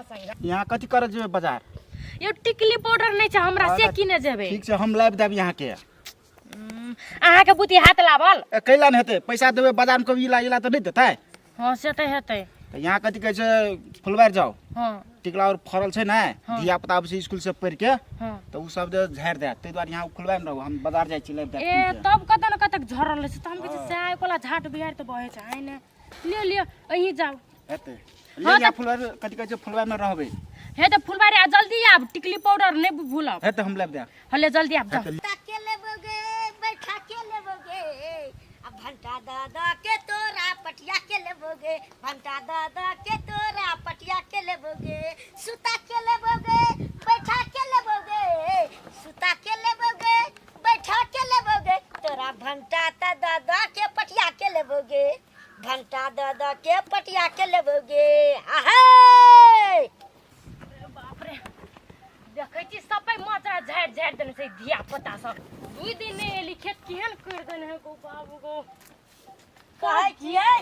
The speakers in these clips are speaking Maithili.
अहाँ संगे। यहाँ कथी करऽ जेबै बाजार? यौ टिकली पाउडर नहि छै हमरा, से किने जेबै। ठीक छै, हम लाबि देब यहाँके। अहाँके बुद्धि हाथ लाबल। ए, कैला नहि हेतै? पैसा देबै बाजारमे, कभी इला इला तऽ नहि देतै? हँ, से तऽ हेतै। तऽ यहाँ कथी कहै छै, फुलबारि जाउ। हँ। टिकला और फड़ल छै ने। हँ। धिया पुता आबै छै स्कूल से पढ़ि के। हँ। तऽ ओ सब जे झाड़ि देत, ताहि दुआरे यहाँ फुलबारि मे रहू, हम बाजार जाइ छी, लाबि देब। ए, तब कतऽ ने कतऽ झरल रहै छै, तऽ हम कहै छी सएह कोला झाट बिहार तऽ बहै छै आइ ने। लिअ लिअ, अहीं जाउ। हेतै। हँ। ले यहाँ फुलबारि, कथी कहै छै, फुलबारि मे रहबै। हे, तऽ फुलबारी आ जल्दी आब, टिकली पाउडर नहि भूलब। हेतै, हम लाबि देब। हले, जल्दी आब जाउ। हेतै। के लेबोगे, बैठा के लेबोगे, आ भंटा दादा के तोरा पटिया के लेबोगे, भंटा दादा के तोरा पटिया के लेबोगे, सुता के लेबोगे, बैठा के लेबोगे, सुता के लेबोगे, बैठा के लेबोगे, तोरा भंटा ता दादा के पटिया के लेबोगे, भंटा दादा के पटिया के लेबोगे, आहे। बाप रे, देखै छी सबै मजा झाड़ि झाड़ि देने छै धिया पुता सब। दुई दिन नहि एली, खेत केहन करि देने है गो बाबू गो। कहै छियै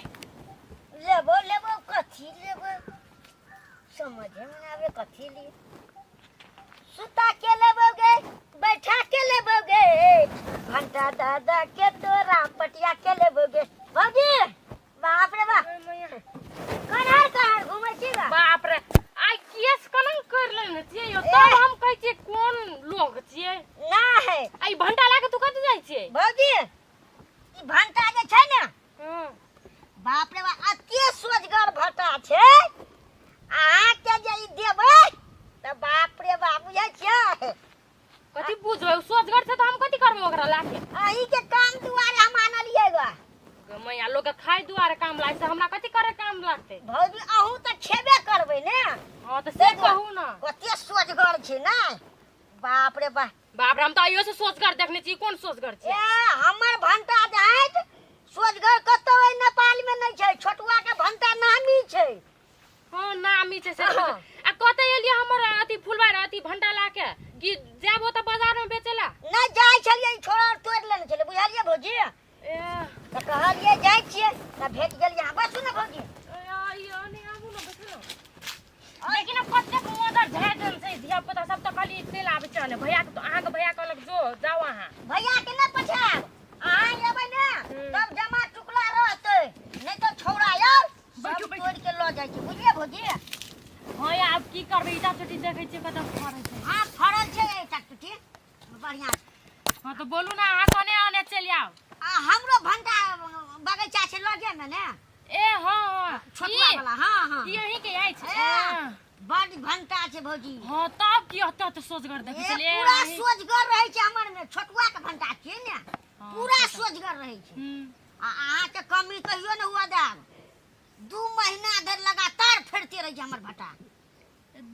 लेबो लेबो, कथी लेबो समझे में ना आवे, कथी लिए। सुता के लेबोगे, बैठा के लेबोगे, भंटा दादा के तोरा पटिया के लेबोगे। भौजी, बाप रे बाप, कन्हर कन्हर घुमै छी बा। बाप रे, आइ केस केना कर लेने छियै यौ? तब हम कहै छियै कोन लोग छियै। ना है। आ ई भंटा लए कऽ तू कतऽ जाइ छियै? भौजी, ई भंटा जे छै ने, हँ। बाप रे बाप, अते सोजगर भंटा छै। अहाँके जे ई देबै तऽ बाप रे बाप, बुझै छियै? कथी बुझबै? ओ सोचगर छै तऽ हम कथी करबै ओकरा लाके? अहीं के काम दुआरे हम आनलियै गा। गे मैया, लोग के खाय दुआरे काम लागै छै, हमरा कथी करे काम लागतै? भौजी, अहूँ तऽ खेबे करबै ने। हँ, तऽ से कहू ने। कते सोजगर छै ने, बाप रे बाप। बाप रे, हम तऽ अइयो से सोचगर देखने छी। कोन सोचगर छै? ए, हमर भंटा जाइत सोजगर कतौ एहि नेपाल में नहि छै। छोटुआ के भंटा नामी छै। हँ, नामी छै से। हाँ। आ कतऽ एलियै हमर अथी फुलबार अथी भंटा ला के कि जायब ओतऽ बाजार में बेचेला? नहि, जाइ छलियै, छोड़ा तोड़ि लेने छलै, बुझलियै भौजी? ए। तऽ कहलियै जाइ छियै, तऽ भेट गेलियै। अहाँ बसू ने भौजी। ए, आइयो नहि, आबू ने, बैठू ने। लेकिन आब कतेक मदर झाड़ि देने छै धिया पुता सब, तऽ कहली चलि आबै छै ने भैया के, अहाँके भैया कहलक जो जाउ अहाँ। भैया के नहि पठायब, अहाँ एबै ने तब जमा टुकला रहतै, नहि तऽ छौड़ा यार बैठू, सब बैठू। तोड़ि के लऽ जाइ छै, बुझलियै भौजी? हँ या, आब की करबै? ईटा चोटी देखै छियै कतऽ फड़ै छै। हँ, फड़ल छै एकटा टुटी, बढ़िआँ छै। हँ, तऽ बोलू ने, अहाँ कने आने चलि आउ। आ हमरो भंटा बगीचा छै लगे मे ने। ए हँ हँ, छोटुआ ई वाला, हँ हँ। ई अहीं के अछि? ए, बड भंटा छै भौजी। हँ, तब की हतऽ तऽ सोचगर देखै ए, छलियै। पूरा सोजगर रहै छै हमर मे, छोटुआ के भंटा छियै ने। हँ, पूरा से तऽ- सोजगर रहै छै। हूँ। आ अहाँके कमी कहियो ने हुआ देब, 2 महीना धरि लगातार फेरते रहै छै हमर भटा।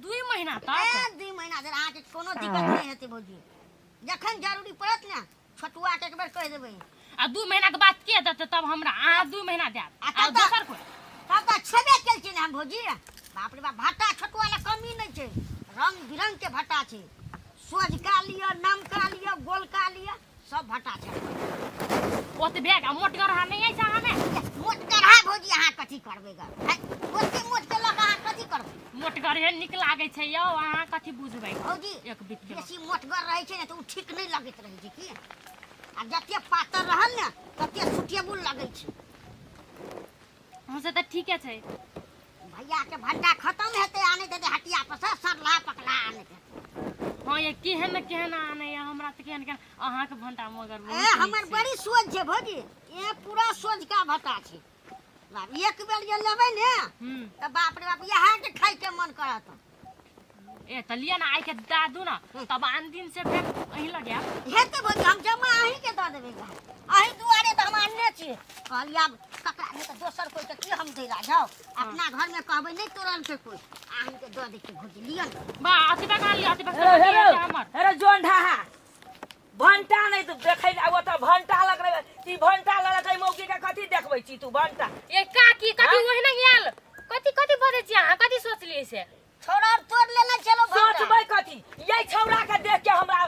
2 महीना तक? ए, 2 महीना धरि अहाँके कोनो दिक्कत नहि हेतै भौजी। जखन जरूरी पड़त ने, छोटुआ के एक बेर कहि देबै। आ 2 महीना के बाद के देतै तब हमरा? अहाँ 2 महीना देब। आ आ तब तऽ- दोसर कोइ? तब तऽ छेबे केल छियै ने हम भौजी। बाप रे बाप, भट्टा छोटुआ लए कमी नहि छै, रंग बिरंग के भट्टा छै। सोझका लिअ, नमका लिअ, गोलका लिअ, सब भट्टा छै। ओतबे आ मोटगर अहाँ नहि अछि अहाँमे? मोटगरहा भौजी, अहाँ कथी करबै ग? हैं? ओते मोट के लऽ कऽ अहाँ कथी करबै? मोटगर हे नीक लागै छै यौ, अहाँ कथी बुझबै? भौजी, एक बीत के बेसी मोटगर रहै छै ने तऽ ओ ठीक नहि लगैत रहै छै की, आ जते पातर रहल ने तते सुटेबुल लगै छै। हँ, से तऽ ठीके छै। भैया के भंटा खत्म हेतै, आनै देतै हटिया पर से सड़ला पकला आनै देतै। हँ ये, केहन ने केहन आनै ये, हमरा तऽ केहन केहन। अहाँके भंटा मगर ए बहुत नीक हमर छै। बड़ी सोच छै भौजी, ए पूरा सोझका भट्टा छै। बाप, एक बेर जे लेबै ने तऽ बाप रे बाप, इएह के खाइके मन करत। ए, तऽ लिअ ने, आइ के दए दू ने, तब आन दिन से फेर अहीं लग आयब। हेतै भौजी, हम जमा अहीं के दऽ देबै गा। अहीं दुआरे तऽ हम आनने छियै। कहलियै आब ककरा नहि तऽ दोसर कोइ के की हम दै ला जाउ? अपना घरमे कहबै नहि तोड़ल छै कोइ, अहीं के दऽ दै छियै भौजी, लिअ ने। बा, अतबे कहाँ लिअ, अतबे हेरो हेरो। हमर। हेरो जोन ढाहा, भंटा नहीं तू देखै ले आबो तऽ भंटा लग रहे ई भंटा लग रहे मौगी के कथी देखबै छी तू भंटा? ए काकी, कथी आँय? ओहिना आयल, कथी कथी बजै छी अहाँ? कथी सोचलियै से? छौड़ा आर तोड़ लेने चलो भंटा। सोचबै कथी? यही छौड़ा के देख के हमरा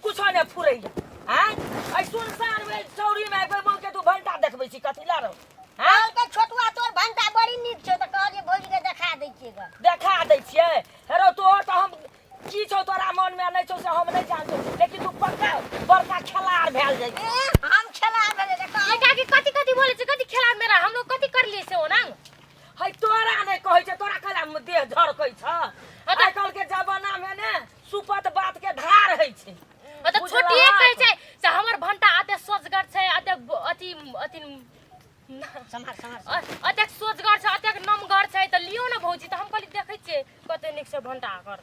कुछो नहीं फुरैया। आँय, एहि सुनसान में चौरी में आबि मौगी के तू भंटा देखबै छी कथी ला रहो? आँय? कहलकै छोटुआ तोर भंटा बड़ी नीक छौ, तऽ कहलियै भौजी के देखा दै छियै ग। देखा दै छियै। सम्हार सम्हार। अतेक सोचगर छै, अतेक नमगर छै तऽ लियौ ने भौजी। तऽ हम कहली देखै छियै कते नीक छै भंटा कर।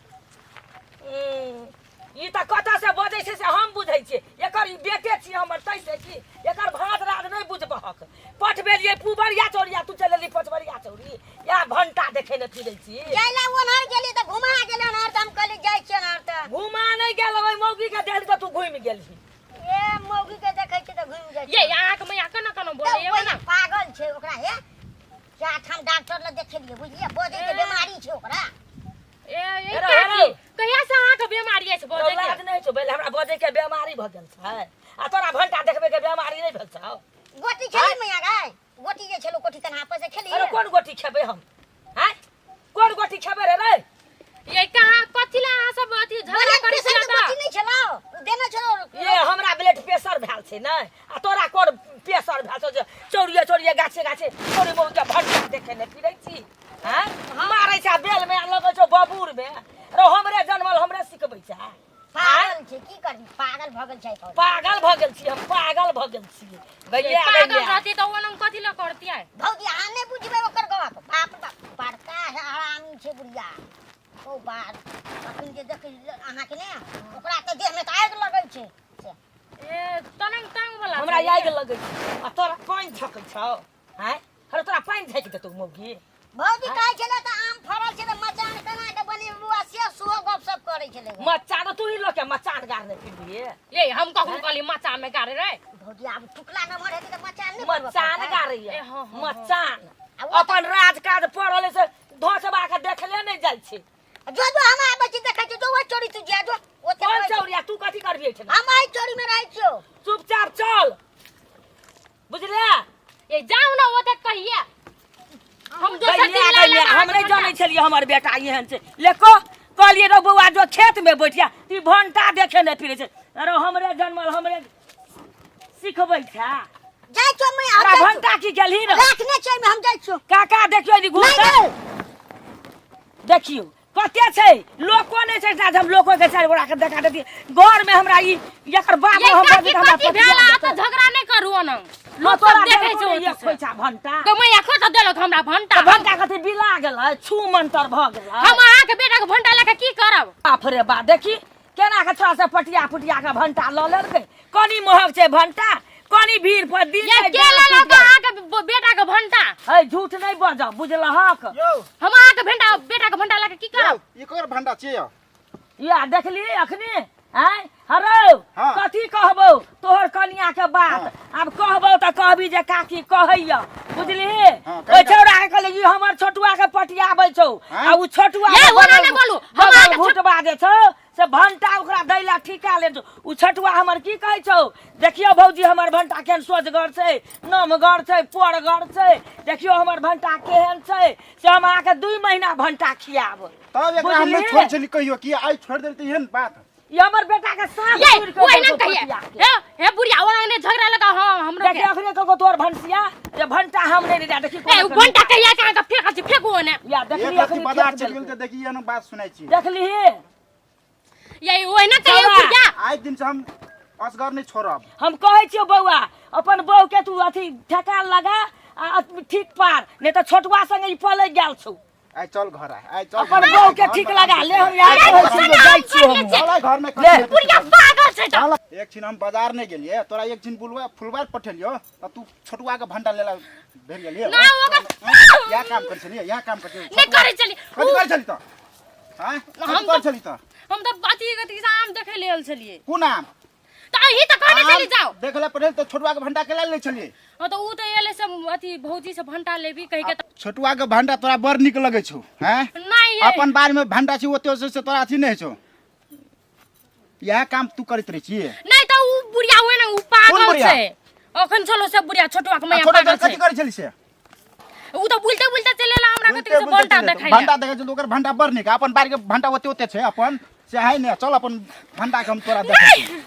ई तऽ कतऽ से बजै छै से हम बुझै छियै। एकर ई बेटे छियै हमर, तै से की एकर भात राज नहि बुझबहक। पठबेलियै पुबरिया चौरिया, तू चलि एली पचबरिया चौरी, या भंटा देखै लए फिरै छी। जाइला ओनहर गेली तऽ घुमा गेलै ओनहर, तऽ हम कहली जाइ छियै ओनहर तऽ। घुमा नहि गेल, ओहि मौगी के देखली तऽ तू घुमि गेलही। ए मौगी के देखै छियै तऽ घुमि जाइ ये छियै। अहाँके मैया केना केना तऽ बोलैया ओहि ने? पागल छै ओकरा, हे चार ठाम डॉक्टर लग देखेलियै, बुझलियै? बजै के बीमारी छै ओकरा। ए ए हेलो, काकी, हेलो। कहिया से अहाँके बीमारी अछि बजै के? लाज नहि छौ भेल? हमरा बजै के बेमारी भऽ गेल छै आ तोरा भंटा देखबै के बेमारी नहि भेल छौ? गोटी खेली मैया गाय? गोटी जे छलो कोठी कन्हा पर से खेली? अरे कोन गोटी खेबै हम? आँय, कोन गोटी खेबै रे? रे ये कहाँ कथी ला अहाँ सब अथी झगड़ा ब्लड करै प्रेशर छियै के तऽ? गोटी नहि छलो, उ देने छलो। ये हमरा ब्लड प्रेशर भेल छै ने, आ तोरा कोन प्रेशर भेल छौ जे चौरिये चौरिये गाछे गाछे चौरी मौगी के भंटा देखे ने फिरै छी? आँय, मारै छै आ बेल में आ लगै छौ बबूर में। रो हमरे जनमल हमरे सिखबै छै। पागल छै, की करबी, पागल भऽ गेल छै। पागल भऽ गेल छी हम, पागल भऽ गेल छी गैया। पागल गैया रहती तऽ ओना कथी ला करतियै? भौजी, अहाँ नहि बुझबै ओकर गप। बाप रे बाप, बड़का हरामी छै बुढ़िया ओ। बात अखन जे देखै अहाँके ने, ओकरा तऽ देहमे तऽ आगि लगै छै से। ए तनंग तंग वाला हमरा छै। आगि लगै छै आ तोरा पानि छकै छौ? आँय, अरे तोरा पानि झाँकि देतौ मौगी। भौजी कहै छलै तऽ आम फड़ल छै तऽ मचान केना के बनेबू, आ से सेहो गप सप करै छलै। मचान तू ही लऽ के मचान गाड़ने फिरबिहे? ए हम कखनो कहली मचान में गाड़े रे? भौजी, आब टुकला नम्हर हेतै तऽ मचान नहि बनबऽ मचान पड़तै? गाड़ैया। ए, हाँ, हाँ, मचान आ ओ अपन राज काज पड़ल से धोसबा के देखले नहि जाइ छै। जो जो, हम आबै छी, देखै छी। जो ओहि चोरी तू जा, जो ओते कोन रहै छी। चौरिया? तू कथी करबी एहिठिना? हम एहि चोरी में रहै छियौ। चुपचाप चल, बुझले? ए जाउ ने ओते, कहिया हम दोसर दिन गैया ला गैया, लेब। हम नहि जानै छलियै हमर बेटा एहन छै। लेको कहलियै रौ बौआ, जो खेत में बैठिया, ई भंटा देखे नहि फिरै छै। अरे हमरे जनमल हमरे सिखबै छै। जाइ छियौ मैं, हम तोरा जाइ छियौ। भंटा की गेलही रे? राखने छियै ओहिमे, हम जाइ छियौ। काका देखियौ ई नहि घुमतै। नहि। देखियौ कते छै, लोको नहि छै जे हम लोको के चारि गोरा के देखा देतियै घर में। हमरा ई एकर बाप ये हम काकी, बजै तऽ हमरा कथी पतिया भेल? आ देतै। तऽ झगड़ा नहि करू ओना, लोक तोरा सब देखै देलकौ छै ने ओतऽ एक से। खोइछा भंटा। गै मैया, कतऽ देलक हमरा भंटा? तऽ भंटा कथी बिला गेलै, छू मंतर भऽ गेलै? हम अहाँके बेटा के भंटा लऽ के की करब? बाप रे बा, देखी केना के छोड़ा से पटिया पुटिया के भंटा लऽ लेलकै। कनी महग छै भंटा, कनी भीड़ पर दिन ये राति के लेलक टूटि गेल। अहाँके बेटा के भंटा? है, झूठ नहीं बजब, बुझलहक? यौ। हम अहाँके भंटा बेटा के भंटा लऽ के की यौ करब? ई ककर भंडा छियै यौ? या देखली अखनी? आँय हरौ। हाँ। कथी कहबौ तोहर कनिया के बात? आब कहबौ तऽ कहबी जे काकी कहैया, बुझली? हाँ, ओहि छौड़ा के कहली ई हमर छोटुआ के पटियाबै छौ। हाँ? आ उ छोटुआ ये, के ओना बगल नहि बोलू। हम अहाँके भुटबा जे छौ से भंटा ओकरा दै ला ठीका ले छौ। उ छोटुआ हमर की कहै छौ, देखियौ भौजी, हमर भंटा केहन सोझगर छै, नमगर छै, पोरगर छै, देखियौ हमर भंटा केहन छै, से हम अहाँके 2 महीना भंटा खियाब। तब एकरा हम नहि बुझलियै? छोड़ छली कहियो कि आइ छोड़ देल तऽ एहन बात। ई हमर बेटा के साफ ये चूर के ओहिना देलकौ कहिए। पटिया के। हे हे बुढ़िया, ओना नहि झगड़ा लगा। हाँ, हमरो देखी के अखने कहलकौ तोहर भंसिया जे भंटा हम नहि जा, देखी ए उ भंटा कहिया के अहाँके फेकल छी, फेकू ओने। या देखली एक रत्ती अखने बाजार फेक चलि गेल देलकौ। तऽ देखी एहन बात सुनाइ छी। देखली? ये ओहिना कहिए चला। बुढ़िया। आइ दिन से हम असगर नहि छोड़ब। हम कहै छियौ बौआ, अपन बहू के तू अथी ठेकान लगा आ ठीक पार, नहि तऽ छोटुआ संगे ई पलटि गेल छौ। आइ चल घर, आइ आइ चल अपन घर, बहू के घर ठीक में लगा ले। हम यार अरे कहै छियौ, गुस्सा जाइ छियौ हम हम। चल आइ घर में। ले। बुढ़िया पागल छै तऽ। एक छिन हम बाजार नहि गेलियै, तोरा एक छिन बुलवा फुलवा पठेलियो तऽ तू छोटुआ के भंडा लेला भेल गेलियै। ना, ओकर इएह काम करै छलियै, इएह काम करै छलियै। नहि करै छलियै। कथी करै छली तऽ? आँय, हम कथी करै छली तऽ? हम तऽ अथी अथी से आम देखै लेल छलियै। कोन आम? तऽ अही तऽ कहने छली जाउ। देखले पठेल तऽ छोटुआ के भंडा केला लै छलियै? हाँ तऽ उ तऽ एलै से अथी भौजी से भंटा लेबी कहि के तऽ। छोटुआ के भंडा तोरा बड़ नीक लगै छौ? हैं? नहि ये। अपन बाड़ी में भंडा छै ओते से तोरा अथी नहि होइ छौ? इएह काम तू करैत रहै छियै? नहि तऽ उ बुढ़िया हुए ने, उ पागल बुढ़िया? छै। अखन चलो से बुढ़िया छोटुआ के आ मैया छोटा पागल कथी छै। करै छली से? उ तऽ बुलते बुलते चलि एला हमरा कथी बुलते से बुलते भंटा चलि देखै जेतौ। भंटा देखै छै तऽ ओकर भंटा बड़ नीक, अपन बाड़ी के भंटा ओते ओते छै अपन से है ने। चल अपन भंटा के हम तोरा देखै छी।